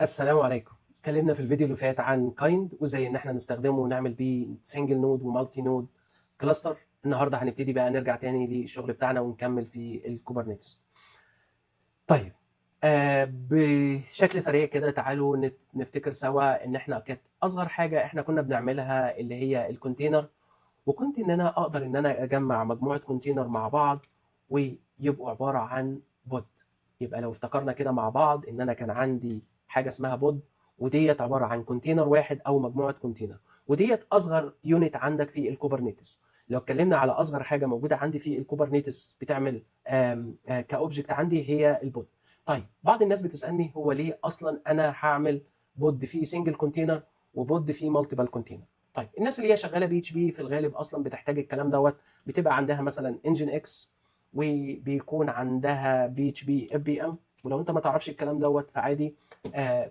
السلام عليكم. اتكلمنا في الفيديو اللي فات عن kind وازاي ان احنا نستخدمه ونعمل بيه single node و multi node cluster. النهارده هنبتدي بقى نرجع تاني للشغل بتاعنا ونكمل في ال Kubernetes. طيب بشكل سريع كده تعالوا نفتكر سوا ان احنا كانت اصغر حاجة احنا كنا بنعملها اللي هي ال container، وكنت ان انا اقدر ان انا اجمع مجموعة container مع بعض ويبقوا عبارة عن pod. يبقى لو افتكرنا كده مع بعض ان انا كان عندي حاجة اسمها pod، وديت عبارة عن container واحد او مجموعة container، وديت اصغر unit عندك في ال Kubernetes. لو اتكلمنا على اصغر حاجة موجودة عندي في ال Kubernetes بتعمل ك object عندي هي ال pod. طيب بعض الناس بتسالني هو ليه اصلا انا هعمل pod فيه single container و pod فيه multiple container؟ طيب الناس اللي هي شغالة PHP في الغالب اصلا بتحتاج الكلام دوت، بتبقى عندها مثلا Nginx وبيكون عندها بي اتش بي اف بي ام. ولو انت ما تعرفش الكلام دوت فعادي،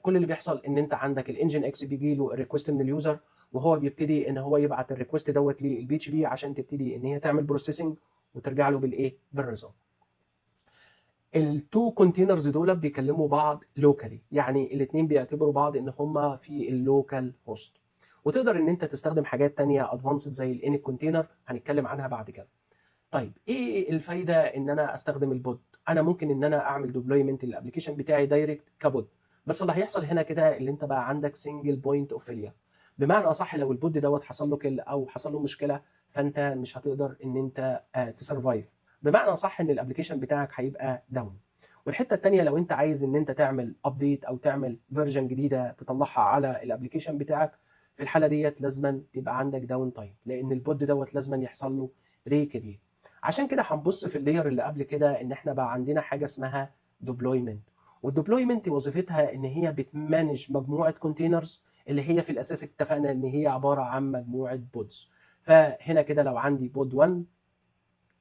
كل اللي بيحصل ان انت عندك ال Nginx بيجي له ال request من ال user، وهو بيبتدي ان هو يبعت ال request دوت لل PHP عشان تبتدي ان هي تعمل processing وترجع له بالايه؟ بال result. ال two containers دول بيكلموا بعض locally، يعني الاثنين بيعتبروا بعض ان هما في ال local host. وتقدر ان انت تستخدم حاجات تانية advanced زي ال init container هنتكلم عنها بعد كده. طيب ايه الفايدة ان انا استخدم ال pod؟ انا ممكن ان انا اعمل deployment لل application بتاعي direct ك pod، بس اللي هيحصل هنا كده اللي انت بقى عندك single point of failure. بمعنى اصح لو ال pod دوت حصل له kill او حصل له مشكلة فانت مش هتقدر ان انت ت survive. بمعنى اصح ان ال application بتاعك هيبقى down. والحتة الثانية لو انت عايز ان انت تعمل update او تعمل version جديدة تطلعها على ال application بتاعك، في الحالة ديت لازما تبقى عندك down time، لان ال pod دوت لازما يحصل له recreate. عشان كده هنبص في ال layer اللي قبل كده ان احنا بقى عندنا حاجة اسمها deployment، وال deployment وظيفتها ان هي بت manage مجموعة containers اللي هي في الاساس اتفقنا ان هي عبارة عن مجموعة pods. فهنا كده لو عندي pod 1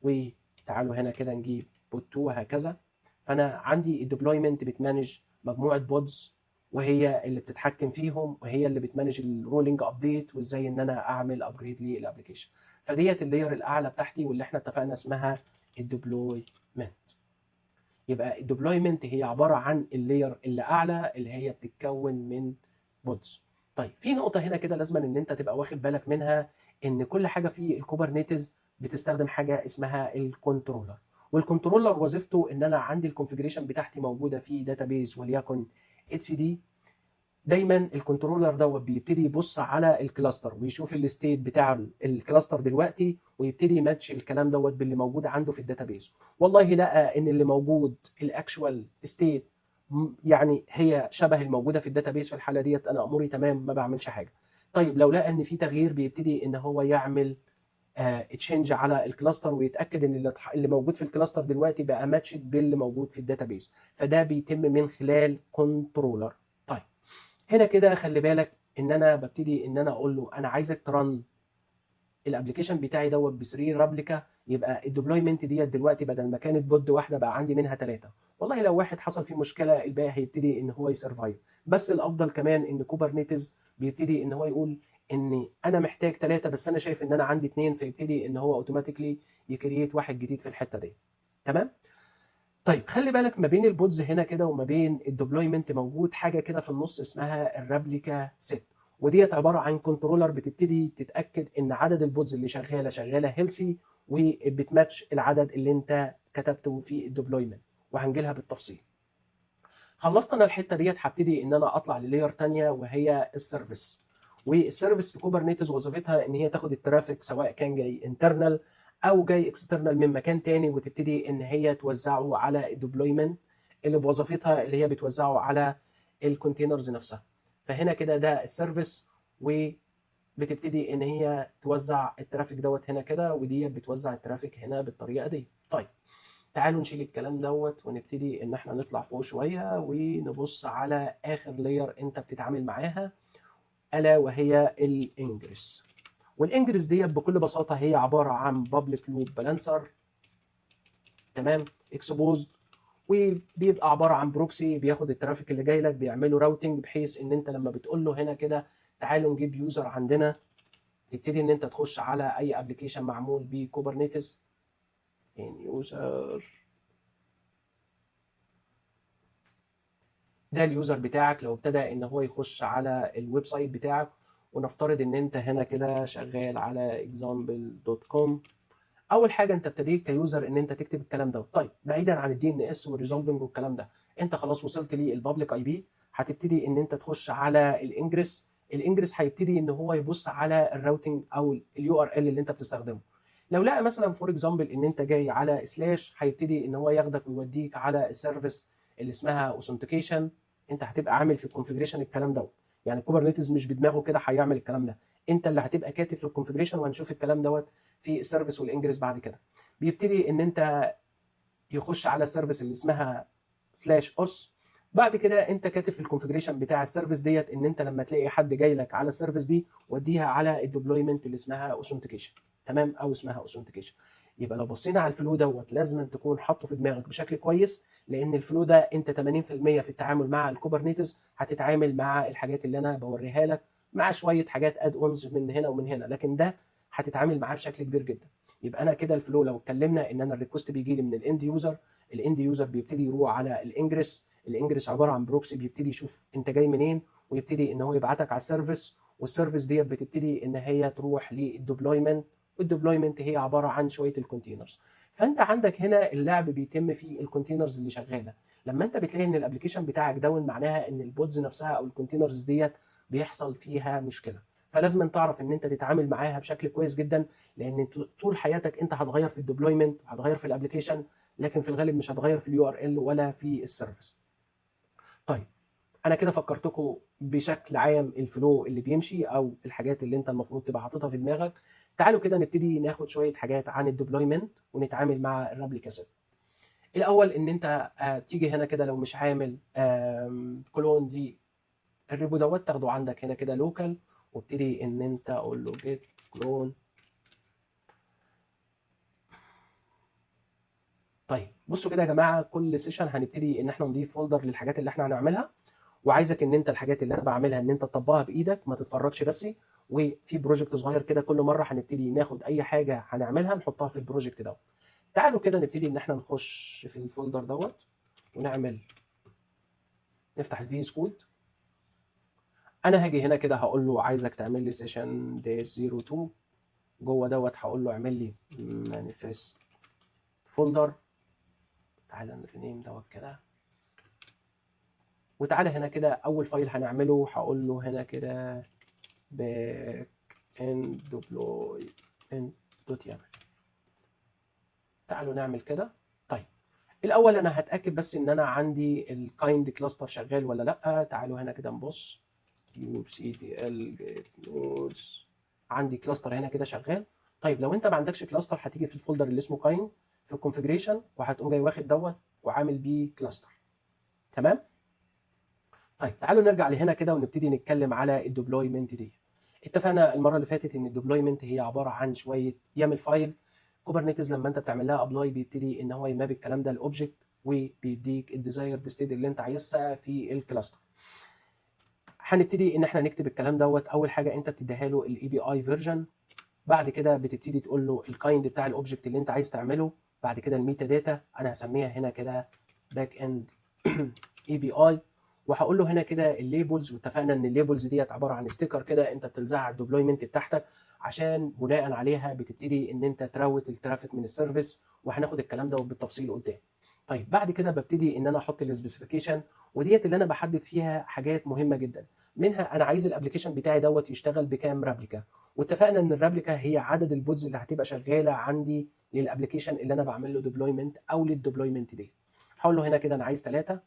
وتعالوا هنا كده نجيب pod 2 وهكذا، فانا عندي ال deployment بت manage مجموعة pods وهي اللي بتتحكم فيهم وهي اللي بت manage ال rolling update وازاي ان انا اعمل upgrade لل application. فديت ال layer الاعلى بتاعتي واللي احنا اتفقنا اسمها ال deployment. يبقى ال deployment هي عبارة عن ال layer اللي اعلى اللي هي بتتكون من pods. طيب في نقطة هنا كده لازم ان انت تبقى واخد بالك منها، ان كل حاجة في ال Kubernetes بتستخدم حاجة اسمها ال controller، وال controller وظيفته ان انا عندي ال configuration بتاعتي موجودة في database وليكن etcd. دايما ال controller دوت بيبتدي يبص على ال cluster ويشوف ال state بتاع ال cluster دلوقتي ويبتدي يماتش الكلام دوت باللي موجود عنده في ال database. والله لقى ان اللي موجود ال actual state يعني هي شبه الموجودة في ال database، في الحالة ديت انا اموري تمام ما بعملش حاجة. طيب لو لقى ان في تغيير بيبتدي ان هو يعمل change على ال cluster ويتاكد ان اللي موجود في ال cluster دلوقتي بقى matched باللي موجود في ال database، فده بيتم من خلال controller. طيب هنا كده خلي بالك ان انا ببتدي ان انا اقول له انا عايزك ت run ال application بتاعي دوت ب 3 replica، يبقى ال deployment ديت دلوقتي بدل ما كانت pod واحدة بقى عندي منها 3. والله لو واحد حصل فيه مشكلة الباقي هيبتدي ان هو ي survive. بس الافضل كمان ان Kubernetes بيبتدي ان هو يقول ان انا محتاج 3 بس انا شايف ان انا عندي 2، فيبتدي ان هو automatically ي create واحد جديد في الحتة دي. تمام؟ طيب خلي بالك ما بين ال pods هنا كده وما بين ال deployment موجود حاجة كده في النص اسمها ال replica set، وديت عبارة عن controller بتبتدي تتاكد ان عدد ال pods اللي شغالة شغالة healthy وبتماتش العدد اللي انت كتبته في ال deployment، وهنجيلها بالتفصيل. خلصت انا الحتة ديت هبتدي ان انا اطلع ل layer ثانية وهي ال service. وال service في Kubernetes وظيفتها ان هي تاخد ال traffic سواء كان جاي internal او جاي external من مكان تاني، وتبتدي ان هي توزعه على ال deployment اللي بوظيفتها اللي هي بتوزعه على ال containers نفسها. فهنا كده ده ال service، وبتبتدي ان هي توزع ال traffic دوت هنا كده، ودي بتوزع ال traffic هنا بالطريقة دي. طيب تعالوا نشيل الكلام دوت ونبتدي ان احنا نطلع فوق شوية ونبص على اخر layer انت بتتعامل معاها، الا وهي ال ingress. وال ingress ديت بكل بساطة هي عبارة عن public load balancer، تمام، exposed، وبيبقى عبارة عن proxy بياخد ال traffic اللي جاي لك بيعمله routing، بحيث ان انت لما بتقول له هنا كده تعالوا نجيب user عندنا، تبتدي ان انت تخش على اي application معمول ب Kubernetes، user ده ال user بتاعك لو ابتدى ان هو يخش على ال website بتاعك، ونفترض ان انت هنا كده شغال على example.com. اول حاجة انت ابتديت ك user ان انت تكتب الكلام ده. طيب بعيدا عن ال DNS وال resolving والكلام ده، انت خلاص وصلت لل public IP، هتبتدي ان انت تخش على ال ingress. ال ingress هيبتدي ان هو يبص على ال routing او ال URL اللي انت بتستخدمه. لو لقى مثلا for example ان انت جاي على slash، هيبتدي ان هو ياخدك ويوديك على ال service اللي اسمها authentication. انت هتبقى عامل في ال configuration الكلام دوت، يعني Kubernetes مش بدماغه كده هيعمل الكلام ده، انت اللي هتبقى كاتب في ال configuration، وهنشوف الكلام دوت في ال service وال ingress بعد كده. بيبتدي ان انت يخش على ال service اللي اسمها slash auth. بعد كده انت كاتب في ال configuration بتاع ال service ديت ان انت لما تلاقي حد جاي لك على ال service دي وديها على ال deployment اللي اسمها authentication، تمام، او اسمها authentication. يبقى لو بصينا على ال flow دوت لازم تكون حاطه في دماغك بشكل كويس، لان ال flow ده انت 80% في التعامل مع ال Kubernetes هتتعامل مع الحاجات اللي انا بوريها لك، مع شوية حاجات add-ons من هنا ومن هنا، لكن ده هتتعامل معاه بشكل كبير جدا. يبقى انا كده ال flow لو اتكلمنا ان انا ال request بيجي لي من ال end user، ال end user بيبتدي يروح على ال ingress، ال ingress عبارة عن proxy بيبتدي يشوف انت جاي منين ويبتدي ان هو يبعتك على ال service، وال service ديت بتبتدي ان هي تروح لل deployment، وال deployment هي عبارة عن شوية ال containers. فانت عندك هنا اللعب بيتم في ال containers اللي شغالة. لما انت بتلاقي ان ال application بتاعك down، معناها ان ال pods نفسها او ال containers ديت بيحصل فيها مشكلة، فلازم تعرف ان انت تتعامل معاها بشكل كويس جدا، لان طول حياتك انت هتغير في ال deployment وهتغير في ال application، لكن في الغالب مش هتغير في ال URL ولا في ال service. طيب انا كده فكرتكم بشكل عام ال flow اللي بيمشي او الحاجات اللي انت المفروض تبقى حاططها في دماغك. تعالوا كده نبتدي ناخد شوية حاجات عن ال deployment ونتعامل مع ال replica set. الاول ان انت تيجي هنا كده لو مش عامل clone دي ال repo دوت، تاخده عندك هنا كده local، وابتدي ان انت اقول له git clone. طيب بصوا كده يا جماعة، كل session هنبتدي ان احنا نضيف folder للحاجات اللي احنا هنعملها، وعايزك ان انت الحاجات اللي انا بعملها ان انت تطبقها بايدك، ما تتفرجش بس. وفي project صغير كده كل مرة هنبتدي ناخد اي حاجة هنعملها نحطها في ال project دوت. تعالوا كده نبتدي ان احنا نخش في ال folder دوت ونعمل نفتح ال VS Code. انا هاجي هنا كده هقول له عايزك تعمل لي session dash 02، جوه دوت هقول له اعمل لي manifest folder. تعالى ن rename دوت كده، وتعالى هنا كده اول file هنعمله هقول له هنا كده backend deployment dot yaml. تعالوا نعمل كده. طيب الاول انا هتاكد بس ان انا عندي ال kind cluster شغال ولا لا. تعالوا هنا كده نبص kubectl get nodes، عندي cluster هنا كده شغال. طيب لو انت ما عندكش cluster هتيجي في ال folder اللي اسمه kind في ال configuration، وهتقوم جاي واخد دوت وعامل بيه cluster. تمام. طيب تعالوا نرجع لهنا كده ونبتدي نتكلم على ال deployment دي. اتفقنا المرة اللي فاتت ان ال deployment هي عبارة عن شوية YAML file. Kubernetes لما انت بتعمل لها apply بيبتدي ان هو ي map الكلام ده ل object، وبيديك ال desired state اللي انت عايزها في ال cluster. هنبتدي ان احنا نكتب الكلام دوت. اول حاجة انت بتديها له ال API version، بعد كده بتبتدي تقول له ال kind بتاع ال object اللي انت عايز تعمله، بعد كده ال metadata انا هسميها هنا كده backend API، وهقول له هنا كده ال labels. واتفقنا ان ال labels ديت عبارة عن sticker كده انت بتلزقها على ال deployment بتاعتك، عشان بناء عليها بتبتدي ان انت ت route ال traffic من ال service، وهناخد الكلام ده بالتفصيل قدام. طيب بعد كده ببتدي ان انا احط ال specification، وديت اللي انا بحدد فيها حاجات مهمة جدا، منها انا عايز ال application بتاعي دوت يشتغل بكام replica، واتفقنا ان ال replica هي عدد ال pods اللي هتبقى شغالة عندي لل application اللي انا بعمل له deployment او لل deployment دي. هقول له هنا كده انا عايز 3.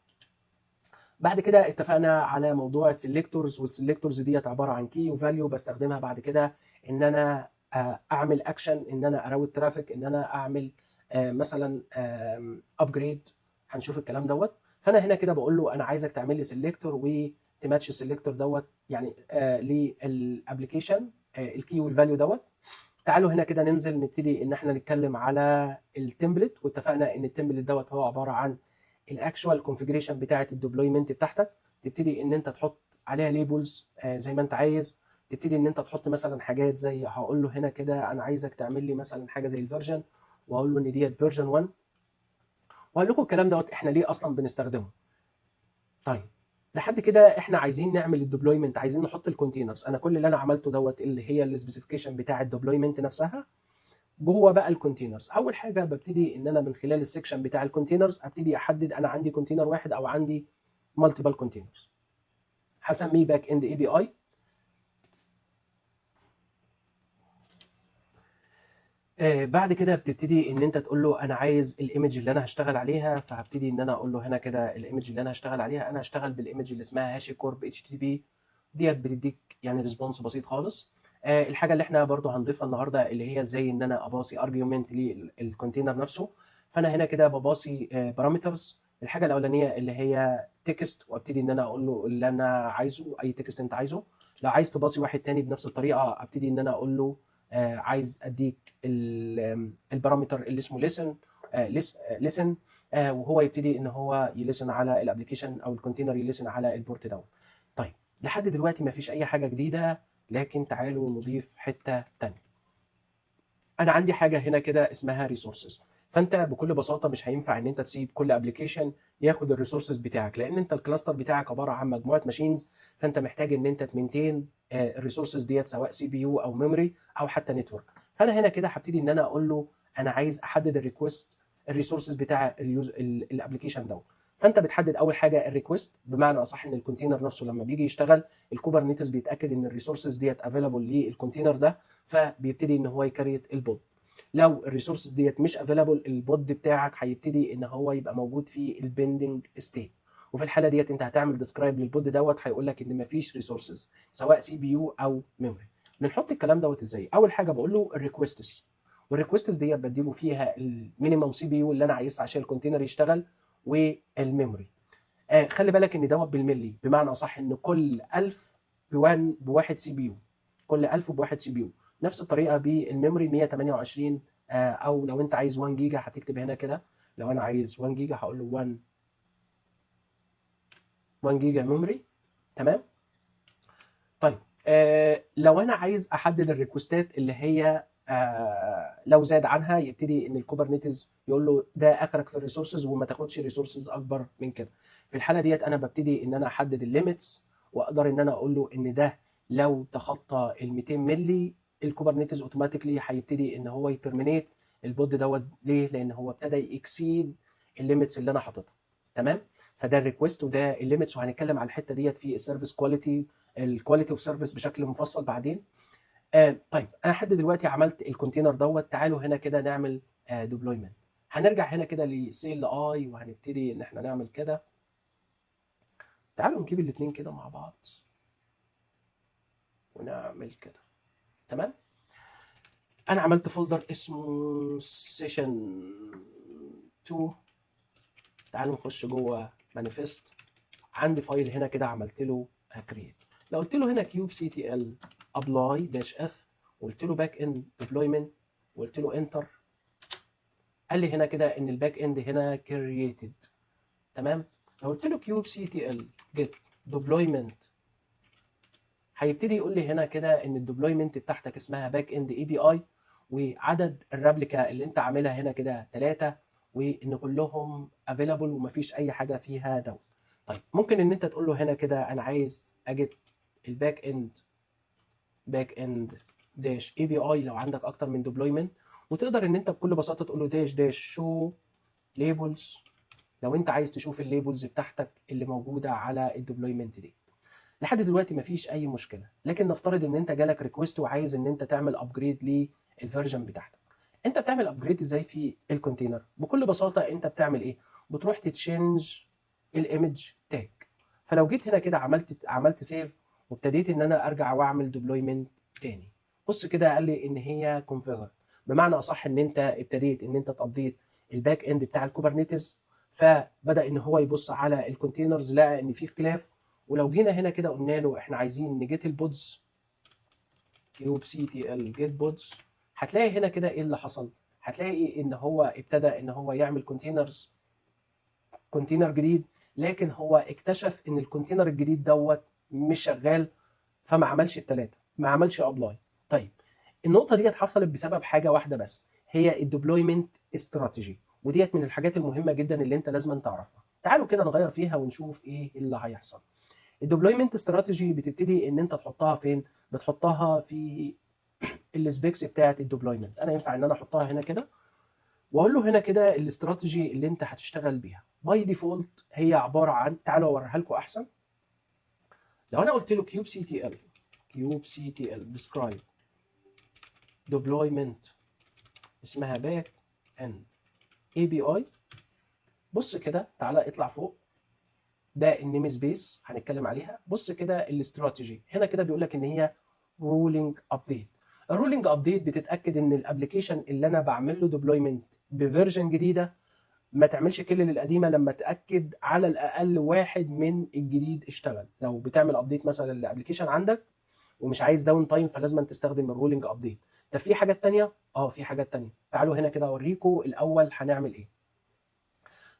بعد كده اتفقنا على موضوع ال selectors، وال selectors ديت عبارة عن key و value بستخدمها بعد كده ان انا اعمل اكشن، ان انا ا route traffic، ان انا اعمل مثلا upgrade. هنشوف الكلام دوت. فانا هنا كده بقول له انا عايزك تعمل لي selector وت match ال selector دوت يعني لل application ال key وال value دوت. تعالوا هنا كده ننزل نبتدي ان احنا نتكلم على ال template، واتفقنا ان ال template دوت هو عبارة عن ال actual configuration بتاعه ال deployment بتاعتك. تبتدي ان انت تحط عليها labels زي ما انت عايز، تبتدي ان انت تحط مثلا حاجات زي هقول له هنا كده انا عايزك تعمل لي مثلا حاجة زي ال version، واقول له ان ديت version 1، وهقول لكم الكلام دوت احنا ليه اصلا بنستخدمه. طيب لحد كده احنا عايزين نعمل ال deployment، عايزين نحط ال containers. انا كل اللي انا عملته دوت اللي هي ال specification بتاع ال deployment نفسها جوه بقى ال containers. اول حاجة ببتدي ان انا من خلال ال section بتاع ال containers ابتدي احدد انا عندي container واحد او عندي multiple containers. هسميه backend API. بعد كده بتبتدي ان انت تقول له انا عايز ال image اللي انا هشتغل عليها، فهبتدي ان انا اقول له هنا كده ال image اللي انا هشتغل عليها، انا هشتغل بال image اللي اسمها HashiCorp HTTP ديت، بتديك يعني response بسيط خالص. الحاجة اللي احنا برضو هنضيفها النهارده اللي هي ازاي ان انا اباصي argument لل container نفسه. فانا هنا كده بباصي parameters. الحاجة الاولانية اللي هي text، وابتدي ان انا اقول له اللي انا عايزه، اي text انت عايزه. لو عايز تباصي واحد تاني بنفس الطريقة ابتدي ان انا اقول له عايز اديك ال parameter اللي اسمه listen، وهو يبتدي ان هو ي listen على ال application او ال container ي listen على ال port دوت. طيب لحد دلوقتي ما فيش اي حاجة جديدة، لكن تعالوا نضيف حتة تانية. انا عندي حاجة هنا كده اسمها resources. فانت بكل بساطة مش هينفع ان انت تسيب كل application ياخد ال resources بتاعك، لان انت ال cluster بتاعك عبارة عن مجموعة machines، فانت محتاج ان انت ت maintain ال resources ديت سواء CPU او memory او حتى network. فانا هنا كده هبتدي ان انا اقول له انا عايز احدد ال request ال resources بتاع ال application دوت. فانت بتحدد اول حاجة ال request، بمعنى اصح ان ال container نفسه لما بيجي يشتغل ال Kubernetes بيتاكد ان ال resources ديت available لل container ده، فبيبتدي ان هو ي create ال pod. لو ال resources ديت مش available ال pod بتاعك هيبتدي ان هو يبقى موجود في ال pending state، وفي الحالة ديت انت هتعمل describe لل pod دوت هيقول لك ان مفيش resources سواء CPU او memory. بنحط الكلام دوت ازاي؟ اول حاجة بقول له ال requests، وال requests ديت بديله فيها ال minimum CPU اللي انا عايزها عشان ال container يشتغل وال memory. خلي بالك ان دوت بالملي، بمعنى اصح ان كل 1000 بواحد CPU، كل 1000 بواحد CPU. نفس الطريقة بال memory 128، او لو انت عايز 1 جيجا هتكتب هنا كده، لو انا عايز 1 جيجا هقول له 1 giga memory. تمام. طيب لو انا عايز احدد ال request ات اللي هي لو زاد عنها يبتدي ان ال Kubernetes يقول له ده اخرك في ال resources وما تاخدش resources اكبر من كده. في الحالة ديت انا ببتدي ان انا احدد ال limits، واقدر ان انا اقول له ان ده لو تخطى ال 200 ملي ال Kubernetes automatically هيبتدي ان هو ي terminate ال pod دوت. ليه؟ لان هو ابتدى ي exceed ال limits اللي انا حاططها. تمام. فده ال request وده ال limits، وهنتكلم على الحتة ديت في ال service quality، ال quality of service بشكل مفصل بعدين. طيب انا لحد دلوقتي عملت ال container دوت. تعالوا هنا كده نعمل deployment. هنرجع هنا كده ل CLI وهنبتدي ان احنا نعمل كده. تعالوا نجيب الاثنين كده مع بعض ونعمل كده. تمام. انا عملت folder اسمه session 2. تعالوا نخش جوه manifest. عندي file هنا كده عملت له create. لو قلت له هنا kubectl apply dash f وقلت له backend deployment وقلت له enter، قال لي هنا كده ان ال backend هنا created. تمام. لو قلت له kubectl get deployment هيبتدي يقول لي هنا كده ان ال deployment بتاعتك اسمها backend API، وعدد ال replica اللي انت عاملها هنا كده 3، وان كلهم available ومفيش اي حاجة فيها down. طيب ممكن ان انت تقول له هنا كده انا عايز ا get ال backend backend dash API لو عندك اكتر من deployment، وتقدر ان انت بكل بساطة تقول له dash dash show labels لو انت عايز تشوف ال labels بتاعتك اللي موجودة على ال deployment دي. لحد دلوقتي مفيش اي مشكلة، لكن نفترض ان انت جالك request وعايز ان انت تعمل upgrade لل version بتاعتك. انت بتعمل upgrade ازاي في ال container؟ بكل بساطة انت بتعمل ايه؟ بتروح ت change ال image tag. فلو جيت هنا كده عملت save وابتديت ان انا ارجع واعمل deployment تاني، بص كده قال لي ان هي configured، بمعنى اصح ان انت ابتديت ان انت ت update ال backend بتاع ال Kubernetes، فبدا ان هو يبص على ال containers لقى ان في اختلاف. ولو جينا هنا كده قلنا له احنا عايزين ن get ال pods kubectl get pods، هتلاقي هنا كده ايه اللي حصل؟ هتلاقي ان هو ابتدى ان هو يعمل container جديد، لكن هو اكتشف ان ال container الجديد دوت مش شغال، فما عملش الثلاثة، ما عملش apply. طيب النقطة ديت حصلت بسبب حاجة واحدة بس، هي ال deployment strategy، وديت من الحاجات المهمة جدا اللي انت لازم تعرفها. تعالوا كده نغير فيها ونشوف ايه اللي هيحصل. ال deployment strategy بتبتدي ان انت تحطها فين؟ بتحطها في ال specs بتاعه ال deployment. انا ينفع ان انا احطها هنا كده واقول له هنا كده الاستراتيجي اللي انت هتشتغل بيها by default هي عبارة عن، تعالوا اوريها لكم احسن. لو انا قلت له كيوب سي تي ال describe deployment اسمها backend API. بص كده، تعالى اطلع فوق، ده ال namespace هنتكلم عليها. بص كده الاستراتيجي هنا كده بيقول لك ان هي rolling update. ال rolling update بتتاكد ان ال application اللي انا بعمل له deployment ب version جديدة ما تعملش kill للقديمه لما تاكد على الاقل واحد من الجديد اشتغل. لو بتعمل update مثلا لل application عندك ومش عايز downtime فلازم تستخدم ال rolling update. طب في حاجات تانية؟ اه في حاجات تانية. تعالوا هنا كده اوريكم الاول هنعمل ايه.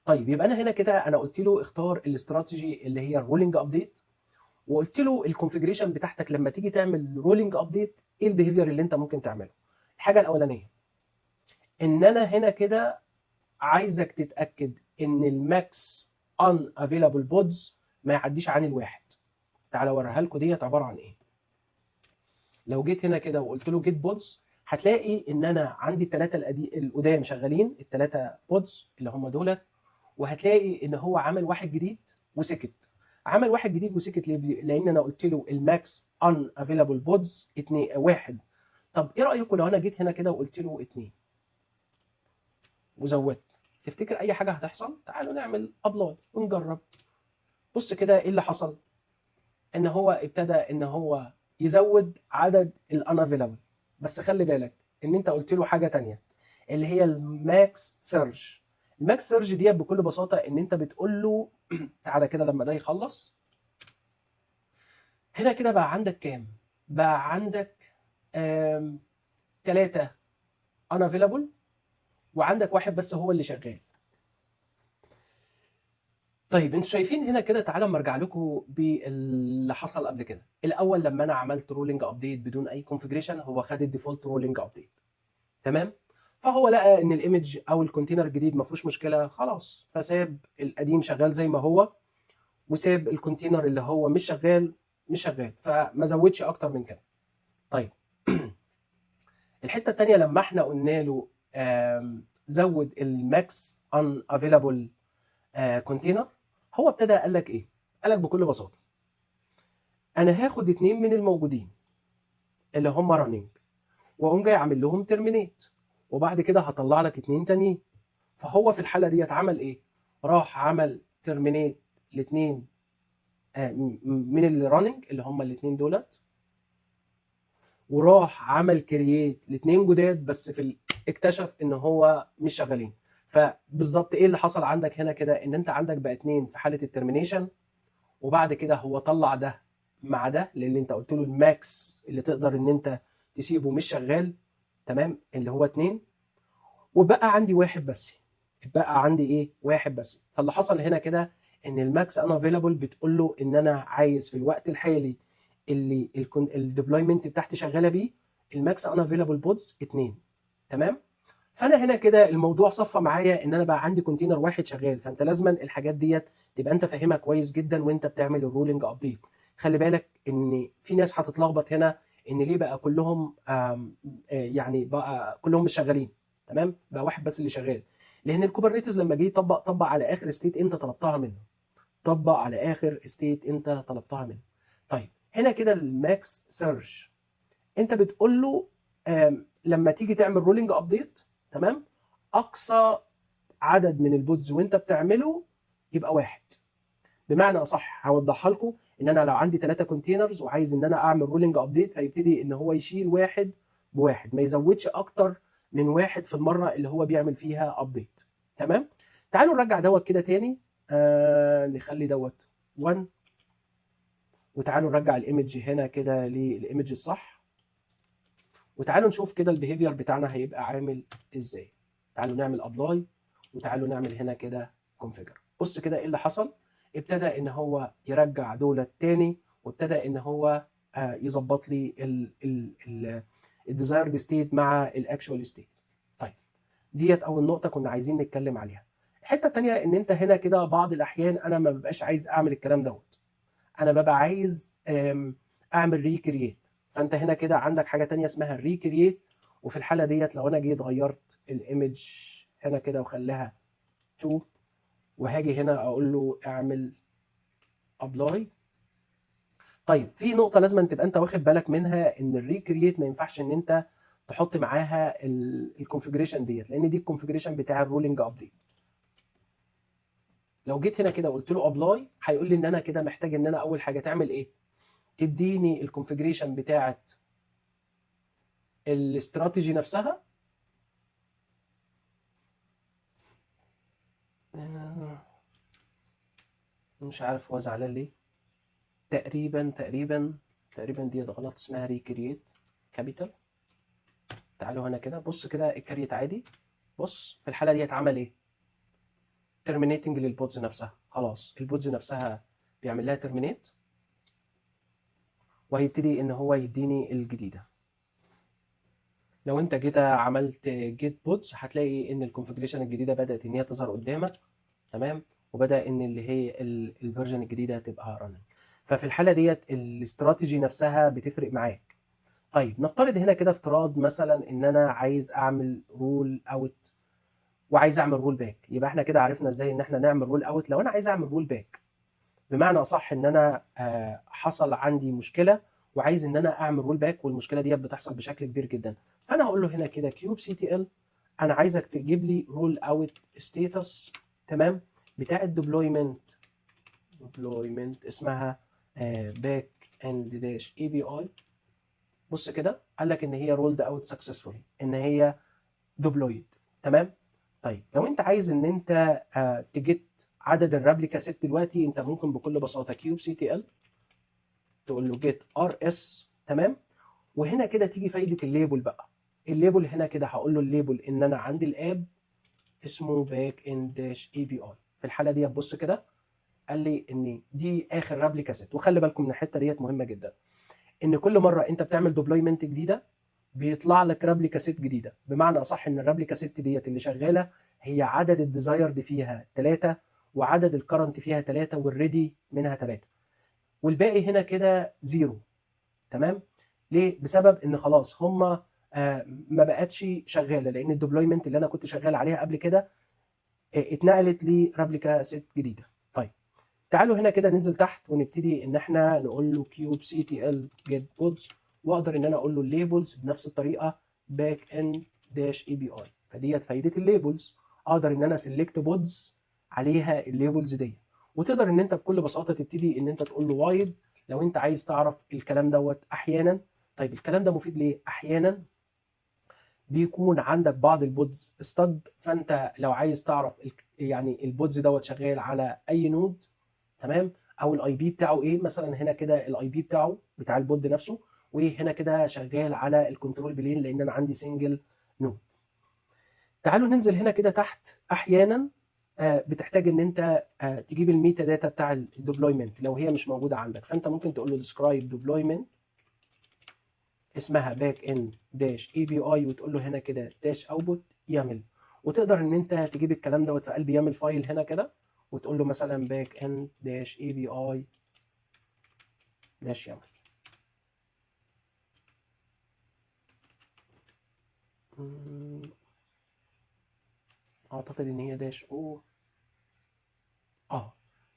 طيب يبقى انا هنا كده انا قلت له اختار الاستراتيجي اللي هي ال rolling update، وقلت له ال configuration بتاعتك لما تيجي تعمل rolling update ايه ال behavior اللي انت ممكن تعمله. الحاجة الاولانية ان انا هنا كده عايزك تتاكد ان ال max unavailable pods ما يعديش عن الواحد. تعالى اوريها لكم ديت عبارة عن ايه. لو جيت هنا كده وقلت له get pods هتلاقي ان انا عندي الثلاثة القدام شغالين، الثلاثة pods اللي هم دولت، وهتلاقي ان هو عمل واحد جديد وسكت. عمل واحد جديد وسكت ليه؟ لان انا قلت له ال max unavailable pods 2 1. طب ايه رايكم لو انا جيت هنا كده وقلت له 2 وزودت، تفتكر اي حاجة هتحصل؟ تعالوا نعمل apply ونجرب. بص كده ايه اللي حصل، ان هو ابتدى ان هو يزود عدد ال unavailable. بس خلي بالك ان انت قلت له حاجة تانية اللي هي ال max surge. ال max surge دي بكل بساطة ان انت بتقول له تعالى كده لما ده يخلص هنا كده بقى عندك كام؟ بقى عندك 3 unavailable وعندك واحد بس هو اللي شغال. طيب انتوا شايفين هنا كده، تعالى اما ارجع لكم باللي حصل قبل كده. الاول لما انا عملت rolling update بدون اي configuration هو خد ال default rolling update، تمام؟ فهو لقى ان ال image او ال container الجديد ما فيهوش مشكلة خلاص، فساب القديم شغال زي ما هو وساب ال container اللي هو مش شغال مش شغال، فما زودش اكتر من كده. طيب الحتة الثانية لما احنا قلنا له زود ال max unavailable container، هو ابتدى قال لك ايه؟ قال لك بكل بساطة انا هاخد اتنين من الموجودين اللي هم running واقوم جاي عامل لهم terminate، وبعد كده هطلع لك اتنين تانيين. فهو في الحالة ديت عمل ايه؟ راح عمل terminate الاثنين من ال running اللي هم الاثنين دولت، وراح عمل create الاثنين جداد، بس اكتشف ان هو مش شغالين. فبالظبط ايه اللي حصل عندك هنا كده؟ ان انت عندك بقى اتنين في حاله ال termination، وبعد كده هو طلع ده مع ده لان انت قلت له ال max اللي تقدر ان انت تسيبه مش شغال، تمام، اللي هو اتنين، وبقى عندي واحد بس. بقى عندي ايه؟ واحد بس. فاللي حصل هنا كده ان ال max unavailable بتقول له ان انا عايز في الوقت الحالي اللي ال deployment بتاعتي شغالة بيه ال max unavailable pods 2، تمام؟ فانا هنا كده الموضوع صفى معايا ان انا بقى عندي container واحد شغال. فانت لازما الحاجات ديت تبقى انت فاهمها كويس جدا وانت بتعمل ال rolling update. خلي بالك ان في ناس هتتلخبط هنا ان ليه بقى كلهم يعني بقى كلهم مش شغالين، تمام؟ بقى واحد بس اللي شغال، لان ال Kubernetes لما جه يطبق طبق على اخر state انت طلبتها منه، طبق على اخر state انت طلبتها منه. طيب هنا كده ال max surge انت بتقول له لما تيجي تعمل rolling update، تمام، اقصى عدد من ال pods وانت بتعمله يبقى واحد. بمعنى اصح هوضحها لكم، ان انا لو عندي 3 containers وعايز ان انا اعمل rolling update، فيبتدي ان هو يشيل واحد بواحد، ما يزودش اكتر من واحد في المرة اللي هو بيعمل فيها update، تمام؟ تعالوا نرجع دوت كده تاني، نخلي دوت 1، وتعالوا نرجع ال image هنا كده لل image الصح، وتعالوا نشوف كده ال behavior بتاعنا هيبقى عامل ازاي. تعالوا نعمل apply وتعالوا نعمل هنا كده configure. بص كده ايه اللي حصل، ابتدى ان هو يرجع دولت تاني، وابتدى ان هو يظبط لي ال desired state مع ال actual state. طيب ديت اول نقطة كنا عايزين نتكلم عليها. الحتة الثانية ان انت هنا كده بعض الاحيان انا ما ببقاش عايز اعمل الكلام دوت، انا ببقى عايز اعمل recreate. فانت هنا كده عندك حاجة تانية اسمها ال recreate، وفي الحالة ديت لو انا جيت غيرت ال image هنا كده وخليها 2، وهاجي هنا اقول له اعمل apply. طيب في نقطة لازم تبقى انت واخد بالك منها، ان ال recreate ما ينفعش ان انت تحط معاها ال configuration ديت، لان دي ال configuration بتاع ال rolling update. لو جيت هنا كده وقلت له apply، هيقول لي ان انا كده محتاج ان انا اول حاجة تعمل ايه؟ تديني ال configuration بتاعه الاستراتيجي نفسها. مش عارف هو زعلان ليه. تقريبا تقريبا تقريبا دي غلط، اسمها recreate capital. تعالوا هنا كده، بص كده ال create عادي. بص في الحالة دي اتعمل ايه؟ terminating لل pods نفسها. خلاص ال pods نفسها بيعمل لها terminate، وهيبتدي ان هو يديني الجديدة. لو انت جيت عملت get pods هتلاقي ان ال configuration الجديدة بدات ان هي تظهر قدامك، تمام، وبدا ان اللي هي ال version الجديدة تبقى running. ففي الحالة ديت الاستراتيجي نفسها بتفرق معاك. طيب نفترض هنا كده افتراض مثلا ان انا عايز اعمل roll out وعايز اعمل roll back، يبقى احنا كده عرفنا ازاي ان احنا نعمل roll out. لو انا عايز اعمل roll back، بمعنى اصح ان انا حصل عندي مشكلة وعايز ان انا اعمل roll back، والمشكلة ديت بتحصل بشكل كبير جدا، فانا هقول له هنا كده kubectl انا عايزك تجيب لي roll out status، تمام، بتاع ال deployment، deployment اسمها backend dash API. بص كده قال لك ان هي rolled out successfully، ان هي deployed، تمام. طيب لو انت عايز ان انت ت get عدد ال replica set دلوقتي، انت ممكن بكل بساطة kubectl تقول له get rs، تمام. وهنا كده تيجي فايده ال label بقى. ال label هنا كده هقول له ال label ان انا عندي ال app اسمه backend dash API. في الحالة دي بص كده قال لي ان دي اخر replica set. وخلي بالكم من الحتة ديت مهمة جدا، ان كل مرة انت بتعمل deployment جديدة بيطلع لك replica set جديدة. بمعنى اصح ان ال replica set ديت اللي شغالة هي عدد ال desired فيها 3، وعدد ال current فيها 3، وال ready منها 3، والباقي هنا كده 0، تمام. ليه؟ بسبب ان خلاص هم ما بقتش شغالة، لان ال deployment اللي انا كنت شغال عليها قبل كده اتنقلت ل replica set جديدة. طيب تعالوا هنا كده ننزل تحت ونبتدي ان احنا نقول له kubectl get pods، واقدر ان انا اقول له ال labels بنفس الطريقة backend dash API. فديت فايده ال labels، اقدر ان انا select pods عليها ال labels دي. وتقدر ان انت بكل بساطة تبتدي ان انت تقول له wide لو انت عايز تعرف الكلام دوت احيانا. طيب الكلام ده مفيد ليه؟ احيانا بيكون عندك بعض ال pods stuck، فانت لو عايز تعرف يعني ال pods دوت شغال على اي node، تمام، او ال IP بتاعه ايه. مثلا هنا كده ال IP بتاعه بتاع ال pod نفسه، وهنا كده شغال على ال control plane لان انا عندي single node. تعالوا ننزل هنا كده تحت. احيانا بتحتاج ان انت تجيب ال metadata بتاع ال deployment لو هي مش موجودة عندك، فانت ممكن تقول له describe deployment اسمها backend dash API، وتقول له هنا كده dash output YAML، وتقدر ان انت تجيب الكلام دوت في قلب YAML file هنا كده، وتقول له مثلا backend dash API dash YAML. اعتقد ان هي dash o،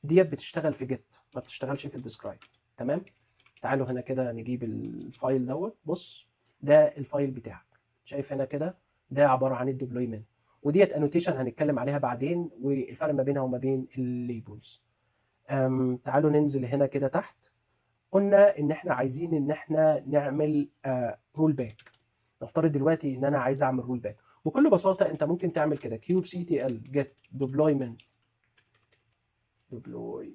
ديت بتشتغل في get ما بتشتغلش في ال describe، تمام. تعالوا هنا كده نجيب ال file دوت. بص ده ال file بتاعك، شايف هنا كده ده عبارة عن ال deployment، وديت annotation هنتكلم عليها بعدين والفرق ما بينها وما بين ال labels. تعالوا ننزل هنا كده تحت. قلنا ان احنا عايزين ان احنا نعمل roll back. نفترض دلوقتي ان انا عايز اعمل roll back. بكل بساطة انت ممكن تعمل كده kubectl get deployment deploy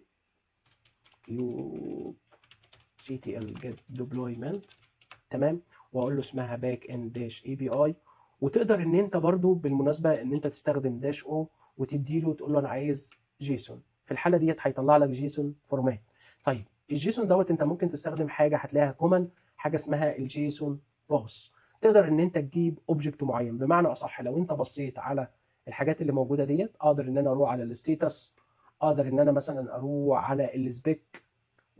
kubectl get deployment، تمام، واقول له اسمها backend dash API. وتقدر ان انت برضو بالمناسبة ان انت تستخدم dash o وتدي له تقول له انا عايز JSON. في الحالة ديت هيطلع لك JSON format. طيب ال JSON دوت انت ممكن تستخدم حاجة هتلاقيها common، حاجة اسمها ال JSON path. تقدر ان انت تجيب object معين. بمعنى اصح لو انت بصيت على الحاجات اللي موجودة ديت، اقدر ان انا اروح على ال status، اقدر ان انا مثلا اروح على ال spec،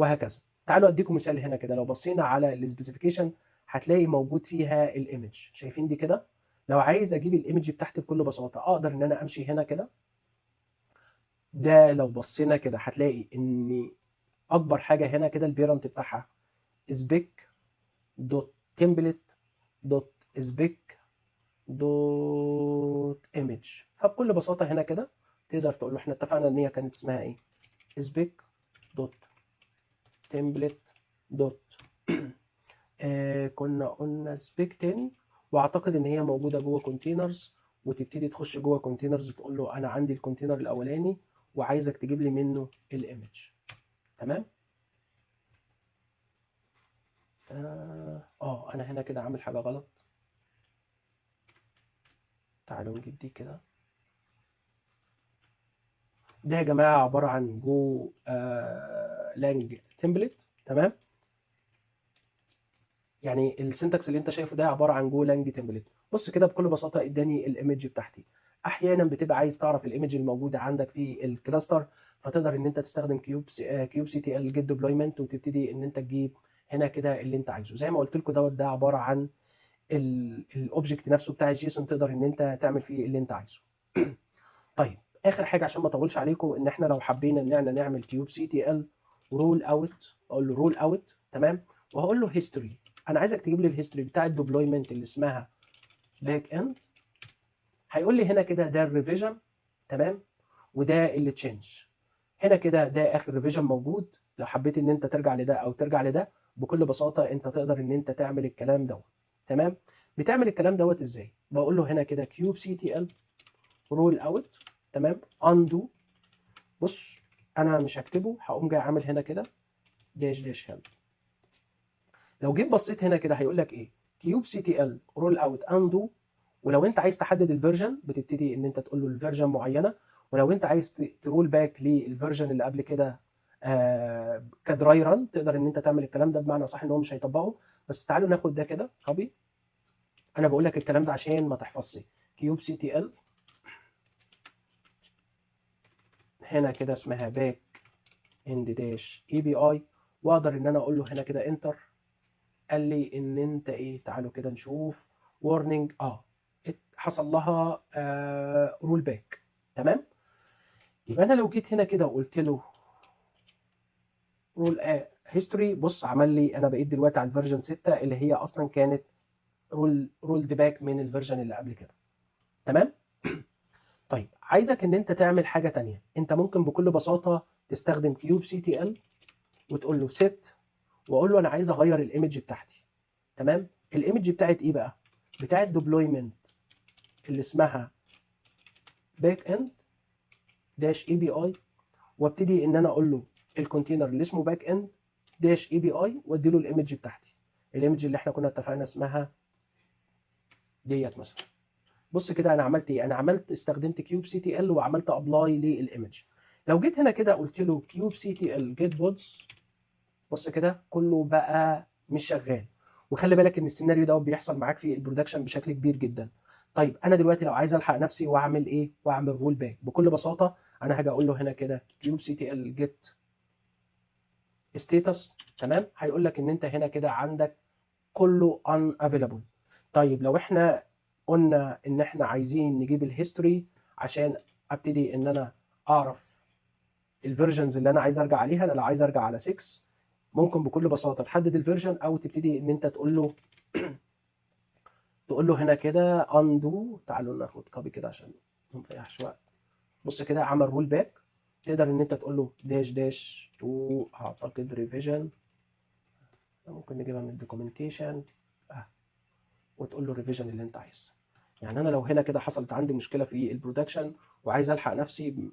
وهكذا. تعالوا اديكم مثال هنا كده. لو بصينا على ال specification هتلاقي موجود فيها ال image، شايفين دي كده؟ لو عايز اجيب ال image بتاعتي بكل بساطة اقدر ان انا امشي هنا كده. ده لو بصينا كده هتلاقي ان اكبر حاجة هنا كده ال parent بتاعها spec dot template dot spec dot image. فبكل بساطة هنا كده تقدر تقول له احنا اتفقنا ان هي كانت اسمها ايه؟ spec dot template dot كنا قلنا spec تاني، واعتقد ان هي موجودة جوه containers، وتبتدي تخش جوه containers تقول له انا عندي ال container الاولاني وعايزك تجيب لي منه ال image. تمام. انا هنا كده عامل حاجة غلط. تعالوا نجيب دي كده. ده يا جماعة عبارة عن Golang template. تمام، يعني ال syntax اللي انت شايفه ده عبارة عن Golang template. بص كده بكل بساطة اداني ال image بتاعتي. احيانا بتبقى عايز تعرف ال image الموجودة عندك في ال cluster، فتقدر ان انت تستخدم kubectl get deployment وتبتدي ان انت تجيب هنا كده اللي انت عايزه. زي ما قلت لكم دوت ده عبارة عن ال object نفسه بتاع ال JSON، تقدر ان انت تعمل فيه اللي انت عايزه. طيب اخر حاجة عشان ما اطولش عليكم، ان احنا لو حبينا ان احنا نعمل kubectl roll out، اقول له roll out. تمام، وهقول له history. انا عايزك تجيب لي ال history بتاع ال deployment اللي اسمها back end. هيقول لي هنا كده ده ال revision، تمام، وده اللي change. هنا كده ده اخر revision موجود. لو حبيت ان انت ترجع لده او ترجع لده بكل بساطة انت تقدر ان انت تعمل الكلام دوت. تمام، بتعمل الكلام دوت ازاي؟ بقول له هنا كده kubectl roll out، تمام، undo. بص انا مش هكتبه، هقوم جاي عامل هنا كده dash dash help. لو جيت بصيت هنا كده هيقول لك ايه؟ kubectl roll out undo. ولو انت عايز تحدد ال version بتبتدي ان انت تقول له ال version معينة، ولو انت عايز ت roll back لل version اللي قبل كده ك dry run تقدر ان انت تعمل الكلام ده. بمعنى صح ان هو مش هيطبقه، بس تعالوا ناخد ده كده copy. انا بقول لك الكلام ده عشان ما تحفظش. kubectl هنا كده اسمها backend dash API، واقدر ان انا اقول له هنا كده enter. قال لي ان انت ايه؟ تعالوا كده نشوف warning. حصل لها roll back. تمام، يبقى انا لو جيت هنا كده وقلت له roll history، بص عمل لي انا بقيت دلوقتي على ال version 6 اللي هي اصلا كانت rolled back من ال version اللي قبل كده. تمام. طيب عايزك ان انت تعمل حاجة تانية. انت ممكن بكل بساطة تستخدم kubectl وتقول له set، واقول له انا عايز اغير ال image بتاعتي. تمام، ال image بتاعت ايه بقى؟ بتاعت deployment اللي اسمها backend dash API، وابتدي ان انا اقول له ال container اللي اسمه backend dash API، وادي له ال image بتاعتي، ال image اللي احنا كنا اتفقنا اسمها ديت مثلا. بص كده انا عملت ايه؟ انا عملت استخدمت kubectl وعملت apply لل image. لو جيت هنا كده قلت له kubectl get pods، بص كده كله بقى مش شغال. وخلي بالك ان السيناريو ده بيحصل معاك في ال production بشكل كبير جدا. طيب انا دلوقتي لو عايز الحق نفسي واعمل ايه؟ واعمل roll back بكل بساطة انا هاجي اقول له هنا كده kubectl get status. تمام، هيقول لك ان انت هنا كده عندك كله unavailable. طيب لو احنا قلنا ان احنا عايزين نجيب ال history عشان ابتدي ان انا اعرف ال versions اللي انا عايز ارجع عليها، انا لو عايز ارجع على 6 ممكن بكل بساطة تحدد ال version او تبتدي ان انت تقول له هنا كده undo. تعالوا ناخد copy كده عشان ما نضيعش وقت. بص كده عمل roll back. تقدر ان انت تقول له dash dash to اعتقد revision، ممكن نجيبها من ال documentation وتقول له ال revision اللي انت عايزه. يعني انا لو هنا كده حصلت عندي مشكلة في ال production وعايز الحق نفسي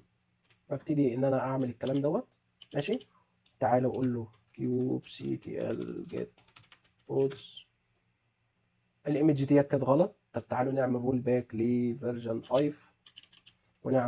ببتدي ان انا اعمل الكلام دوت. ماشي، تعالوا اقول له kubectl get pods. ال image ديت كانت غلط. طب تعالوا نعمل roll back ل version 5 ونعمل